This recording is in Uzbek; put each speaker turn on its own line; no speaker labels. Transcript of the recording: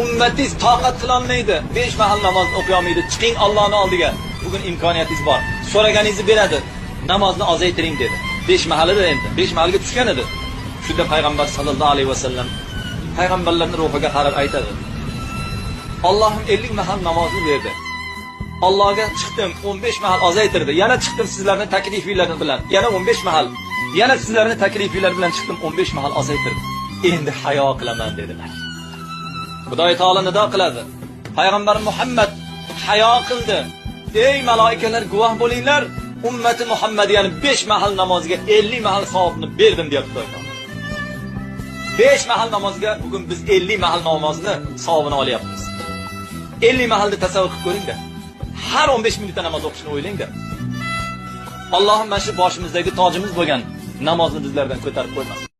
Ummatingiz toqat qilolmaydi, 5 mahal namoz o'qiy olmaydi. Chiqing Allohning oldiga. Bugun imkoniyatingiz bor. So'raganingizni beradi. Namozni ozaytiring dedi. 5 mahalida endi 5 mahalga tushgan edi. Shunda payg'ambar sallallohu alayhi vasallam payg'ambarlarning ruhiga qarab aytadi. Allohim 50 mahal namozni berdi. Allohga chiqdim, 15 mahal ozaytirdi. Yana chiqdim sizlarning taklifinglar bilan. Yana 15 mahal. Yana sizlarning taklifinglar bilan chiqdim, 15 mahal ozaytirdi. Endi hayo qilaman dedilar. Xudoy taolo nido qiladi. Payg'ambar Muhammad hayo qildi. Ey maloikalar, guvoh bo'linglar, ummati Muhammad ya'ni 5 mahal namozga 50 mahal savobni berdim deyapti Xudoy taolo. 5 mahal namozga bugun biz 50 mahal namozni savobini olyapmiz. 50 mahalni tasavvur qilib ko'ringda. Har 15 minutda namoz o'qishni o'ylangda. Allohim mana shu boshimizdagi tojimiz bo'lgan namozni bizlardan ko'tarib qo'ymasin.